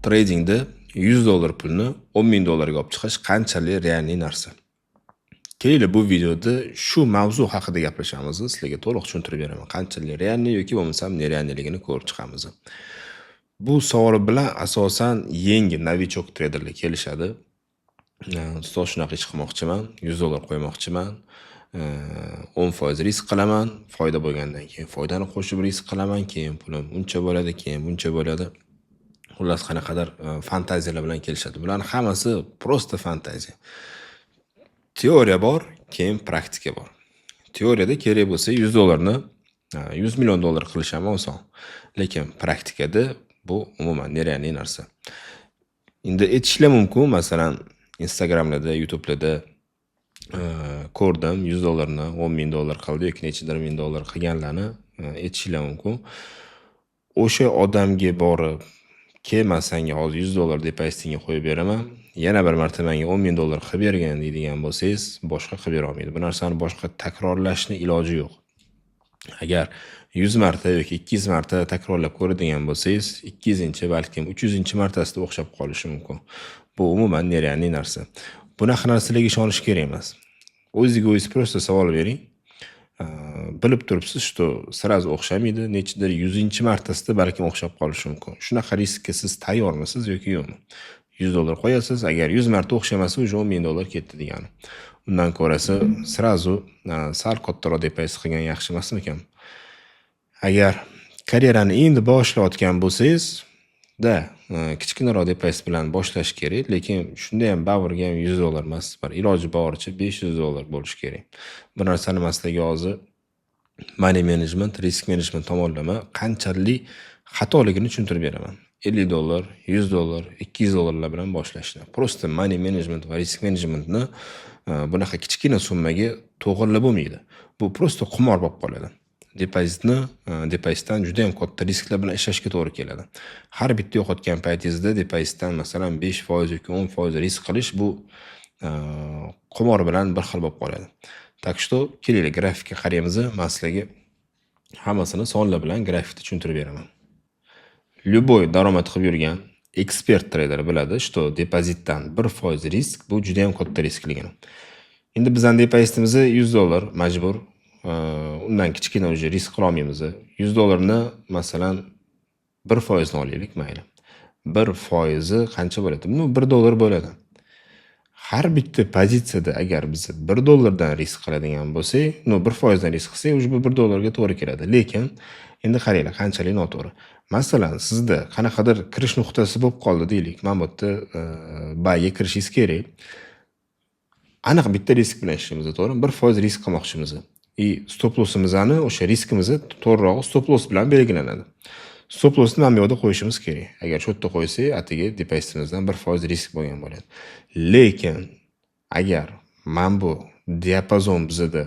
Tradingda 100 dollar pulni 10 ming dollarga olib chiqish qanchalik реальный narsa? Kelinglar, bu videoda shu mavzu haqida gaplashamiz. Sizlarga to'liq tushuntirib beraman. Qanchalik реальный yoki bo'lmasam нереальный ligini ko'rib chiqamiz. Bu savol bilan asosan yangi, новичок treyderlar kelishadi. Ustoz, shunaqa ish qilmoqchiman, 100 dollar qo'ymoqchiman. 10% risk qilaman, foyda bo'lgandan keyin foydani qo'shib risk qilaman, keyin pulim uncha bo'ladi, keyin buncha bo'ladi. Xullas, qanaqadir fantaziyalar bilan kelishadi. Bularni hammasi просто fantaziya. Teoriya bor, keyin praktika bor. Teoriyada kerak bo'lsa 100 dollarni 100 million dollar qilish ham oson. Lekin praktikada bu umuman нереальный narsa. Endi aytishlar mumkin, masalan, Instagramlarda, YouTube'larda ko'rdim, 100 dollarni 10 ming dollar qildi yoki nechadir ming dollar qilganlarni aytishinglar mumkin. O'sha odamga borib, "Kel, man senga hozir 100 dollar depozitingga qo'yib beraman, yana bir marta menga 10 ming dollar qilib bergin" deydigan bo'lsangiz, boshqa qilib bera olmaydi. Bu narsani boshqa takrorlashni iloji yo'q. Agar 100 marta yoki 200 marta takrorlab ko'radigan bo'lsangiz, 200, balkim 300-martasida o'xshab qolishi mumkin. Bu umuman нереальный narsa. Bunaqa narsalarga ishonish kerak emas. O'zingizga o'zingiz просто savol bering. Bilib turibsiz, что сразу o'xshamaydi, nechadir 100-martasida balkim o'xshab qolishi mumkin. Shunaqa riskka siz tayyormisiz yoki yo'qmi? 100 dollar qo'yasiz, agar 100 marta o'xshamasa, уже 10 ming dollar ketdi degani. Undan ko'rasi сразу sal kattaroq depozit qilgan yaxshi emasmikan? Agar karyerani endi boshlayotgan bo'lsangiz, да, kichkinaroq depozit bilan boshlash kerak, lekin shundayam baribir ham 100 dollar emas, bir iloji boricha 500 dollar bo'lishi kerak. Bu narsani man sizlarga hozir money management, risk management tomonlama qanchalik xatoligini tushuntirib beraman. 50 dollar, 100 dollar, 200 dollarlar bilan boshlashni. Просто money management va risk managementni bunaqa kichkina summaga to'g'irlab bo'lmaydi. Bu просто qimor bo'lib qoladi. Depozitdan judayam katta risklar bilan ishlashga to'g'ri keladi. Har bitta yo'qotgan paytingizda depozitdan, masalan, 5% yoki 10% risk qilish bu qimor bilan bir xil bo'lib qoladi. Так что kelinglar, grafikka qaraymiz. Man sizlarga hammasini sonlar bilan grafikda tushuntirib beraman. Любой daromad qilib yurgan ekspert treyder biladi, что depozitdan 1% risk bu judayam katta riskligini. Endi bizani depozitimiz 100 dollar majbur. Undan kichkina уже risk qilolmaymiz. 100 dollarni, masalan, 1% ni olaylik, mayli. 1 foizi qancha bo'ladi? Ну, 1 dollar bo'ladi. Har bitta pozitsiyada agar biz 1 dollardan risk qiladigan bo'lsak, ну, 1% dan risk qilsak, уже bu 1 dollarga to'g'ri keladi. Lekin endi qaranglar, qanchalik noto'g'ri. Masalan, sizda qanaqadir kirish nuqtasi bo'lib qoldi deylik. Mana bu yerda buyga kirishingiz kerak. Aniq bitta risk bilan ishlaymiz, to'g'rimi? 1% risk qilmoqchimiz. И stop lossimizni, o'sha riskimizni, to'g'rirog'i, stop loss bilan belgilanadi. Stop lossni mana bu yoqda qo'yishimiz kerak. Agar shu yerda qo'ysak, atigi depozitimizdan 1% risk bo'lgan bo'ladi. Lekin agar mana bu diapazon bizada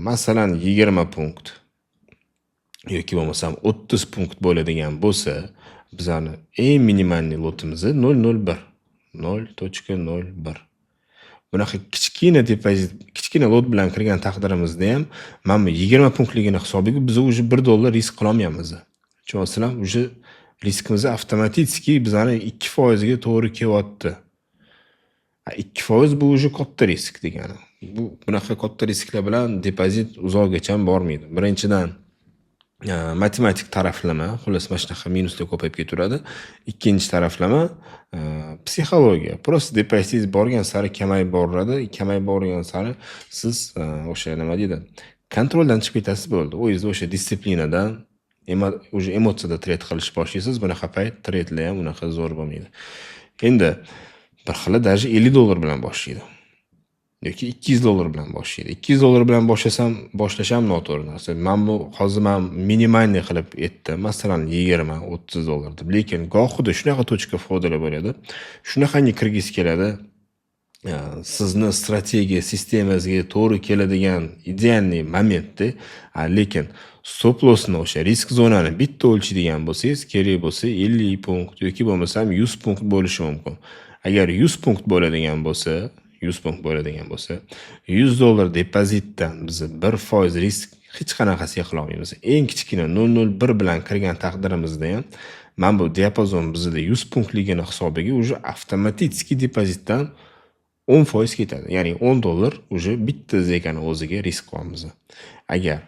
masalan, 20 punkt yoki bo'lmasam 30 punkt bo'ladigan bo'lsa, bizani eng минимальный lotimiz 0.01, 0.01. Bunaqa kichkina depozit, kichkina lot bilan kirgan taqdirimizda ham mana bu 20 punktligini hisobiga biz уже 1 dollar risk qilolmayapmiz. Tushunyapsizlarmi? Уже riskimiz avtomatik bizani 2% ga to'g'ri kelyapti. 2% bu уже katta risk degani. Bu bunaqa katta risklar bilan depozit uzoqgacha bormaydi. Birinchidan, matematik taraflama, xullas, mana shunaqa minuslar ko'payib ketaveradi. Ikkinchi taraflama psixologiya. Просто depozitingiz borgan sari kamayib boraveradi. Kamayib borgan sari siz o'sha, nima deydi, kontroldan chiqib ketasiz, bo'ldi. O'zingizni o'sha дисциплина dan уже emotsiyada trade qilishni boshlaysiz. Bunaqa payt tradelar ham unaqa zo'r bo'lmaydi. Endi bir xili даже 50 dollar bilan boshlaydi yoki 200 dollar bilan boshlaydi. 200 dollar bilan boshlasam, boshlash ham noto'g'ri narsa. Man bu hozir man минимальный qilib aytdim, masalan, 20-30 dollar deb. Lekin gohida shunaqa точка входа lar bo'ladi. Shunaqangi kirgisi keladi. Sizni strategiya sistemangizga to'g'ri keladigan идеальный momentda, lekin stop lossni, o'sha risk zonani bitta o'lchaydigan bo'lsangiz, kerak bo'lsa 50 punkt yoki bo'lmasam 100 punkt bo'lishi mumkin. Agar 100 punkt bo'ladigan bo'lsa, 100 punkt bo'ladigan bo'lsa, 100 dollar depozitdan biz 1% risk hech qanaqasiga qila olmaymiz. Eng kichkina 0.01 bilan kirgan taqdirimizda ham Mana bu diapazon bizada 100 punktligini hisobiga уже avtomatik depozitdan 10% ketadi. Ya'ni 10 dollar уже bitta сделка ni o'ziga risk qilyapmiz. Agar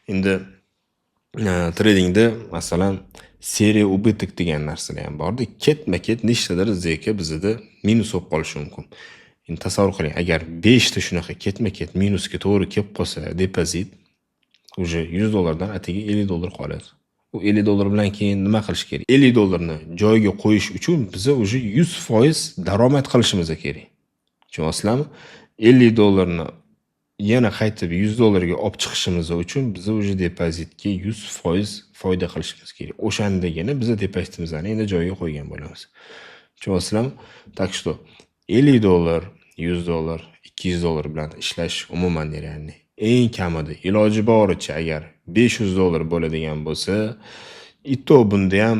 endi tradingda, masalan, серия убыток degan narsalar ham borda. Ketma-ket nechtadir сделка bizada minus bo'lib qolishi mumkin. Endi tasavvur qiling, agar 5 ta shunaqa ketma-ket minusga to'g'ri kelib qolsa depozit, уже 100 dollardan atigi 50 dollar qoladi. U 50 dollar bilan keyin nima qilish kerak? 50 dollarni joyiga qo'yish uchun biza уже 100% daromad qilishimiz kerak. Tushunyapsizlarmi? 50 dollarni yana qaytib 100 dollarga olib chiqishimiz uchun biza уже depozitga 100% foyda qilishimiz kerak. O'shandagina biza depozitimizni endi joyiga qo'ygan bo'lamiz. Tushunyapsizlarmi? Так что 50 dollar, 100 dollar, 200 dollar bilan ishlash umuman нереальный. Eng kamida, iloji boricha, agar 500 dollar bo'ladigan bo'lsa, и то bunda ham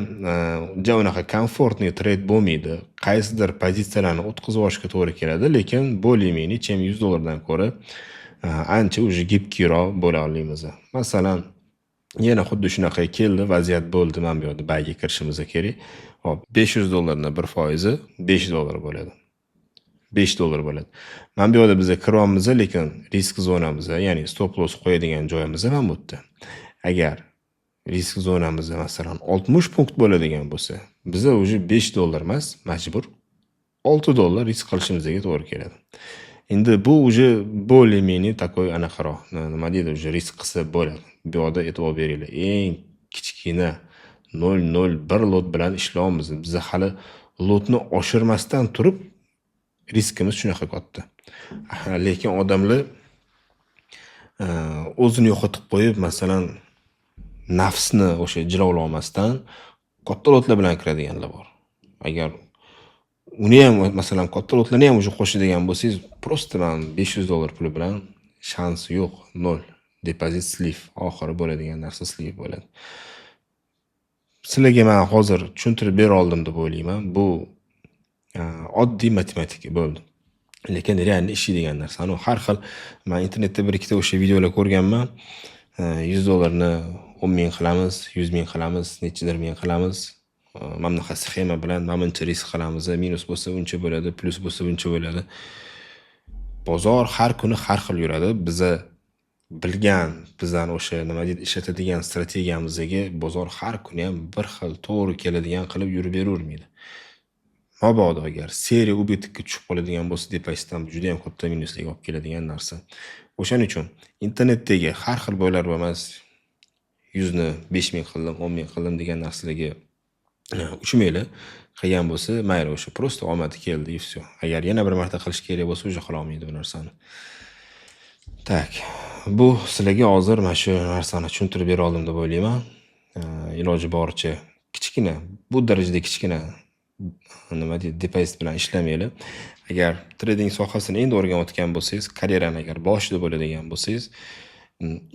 ja unaqa комфортный trade bo'lmaydi. Qaysidir pozitsiyalarni o'tkazib yuborishga to'g'ri keladi, lekin более-менее, чем 100 dollardan ko'ra ancha уже гибкий roq bo'la olamiz. Masalan, yana xuddi shunaqa keldi, vaziyat bo'ldi, mana bu yoqda buyga kirishimiz kerak. Hop, 500 dollarni 1% 5 dollar bo'ladi. 5 dollar bo'ladi. Mana bu yoqda biza kiryapmiz, lekin risk zonamiz, ya'ni stop loss qo'yadigan joyimiz mana bu yerda. Agar risk zonamizda, masalan, 60 punkt bo'ladigan bo'lsa, biza уже 5 dollar emas, majbur 6 dollar risk qilishimizga to'g'ri keladi. Endi bu уже более-менее такой anaqaroq, nima deydi, уже risk qilsa bo'ladi. Bu yoqda e'tibor beringlar. Eng kichkina 0.01 lot bilan ishlayapmiz. Biza hali lotni oshirmasdan turib riskimiz shunaqa katta. Lekin odamlar o'zini yo'qotib qo'yib, masalan, nafsni o'sha jilovlamasdan katta lotlar bilan kiradiganlar bor. Agar uni ham, masalan, katta lotlarni ham уже qo'shadigan bo'lsangiz, просто man 500 dollar puli bilan shansi yo'q, nol. Depozit слив, oxiri bo'ladigan narsa слив bo'ladi. Sizlarga man hozir tushuntirib bera oldim deb o'ylayman. Bu oddiy matematika bo'ldi. Lekin реально ishlaydigan narsa. Anavi har xil, man internetda bir ikkita o'sha videolar ko'rganman. 100 dollarni 10 ming qilamiz, 100 ming qilamiz, nechidir ming qilamiz. Mana bunaqa sxema bilan mana buncha risk qilamiz, minus bo'lsa uncha bo'ladi, plyus bo'lsa buncha bo'ladi. Bozor har kuni har xil yuradi. Biza bilgan, bizani o'sha, nima deydi, ishlatadigan strategiyamizga bozor har kuni ham bir xil to'g'ri keladigan qilib yurib beravermaydi. Mabodo agar серия убыток ka tushib qoladigan bo'lsa, depozitdan judayam katta minuslarga olib keladigan narsa. O'shaning uchun internetdagi har xil bo'lar emas, 100 ni 5 ming qildim, 10 ming qildim degan narsalarga uchmanglar. Qilgan bo'lsa, mayli, o'sha просто omadi keldi и всё. Agar yana bir marta qilish kerak bo'lsa, уже qilolmaydi bu narsani. Так, bu sizlarga hozir mana shu narsani tushuntirib bera oldim deb o'ylayman. Iloji boricha kichkina, bu darajada kichkina, nima deydi, depozit bilan ishlamanglar. Agar trading sohasini endi o'rganayotgan bo'lsangiz, karyerani agar boshida bo'ladigan bo'lsangiz,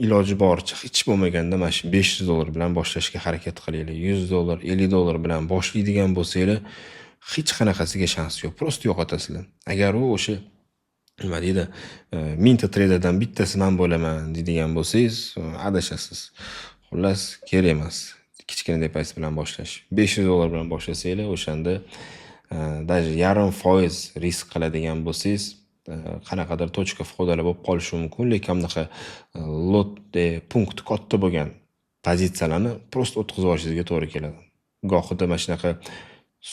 iloji boricha hech bo'lmaganda mana shu 500 dollar bilan boshlashga harakat qilinglar. 100 dollar, 50 dollar bilan boshlaydigan bo'lsanglar, hech qanaqasiga shans yo'q. Просто yo'qotasizlar. Agar u o'sha, nima deydi, mingta treyderdan bittasi man bo'laman deydigan bo'lsangiz, adashasiz. Xullas, kerak emas kichkina depozit bilan boshlash. 500 dollar bilan boshlasanglar, o'shanda даже 0,5% risk qiladigan bo'lsangiz, qanaqadir точка входа lar bo'lib qolishi mumkin, lekin bunaqa lot, punkt katta bo'lgan pozitsiyalarni просто o'tkazib yuborishingizga to'g'ri keladi. Gohida mana shunaqa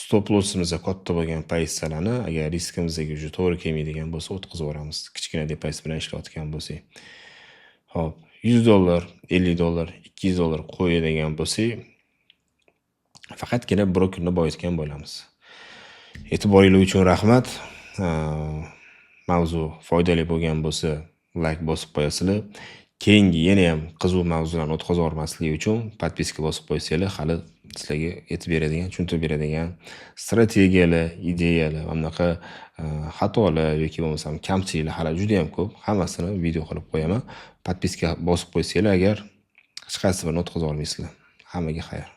stop lossimiz katta bo'lgan pozitsiyalarni, agar riskimizga уже to'g'ri kelmaydigan bo'lsa, o'tkazib yuboramiz, kichkina depozit bilan ishlayotgan bo'lsak. Hop, 100 dollar, 50 dollar, 200 dollar qo'yadigan bo'lsak, faqatgina brokerni boyitgan bo'lamiz. E'tiboringlar uchun rahmat. Mavzu foydali bo'lgan bo'lsa, layk bosib qo'yasizlar. Keyingi yanayam qiziq mavzularni o'tkazib yubormaslik uchun подписка bosib qo'ysanglar, hali sizlarga aytib beradigan, tushuntirib beradigan strategiyalar, ideyalar, mana bunaqa xatolar yoki bo'lmasam kamchiliklar hali judayam ko'p. Hammasini video qilib qo'yaman. Подписка bosib qo'ysanglar agar, hech qaysi birini o'tkazib yubormaysizlar. Hammaga xayr.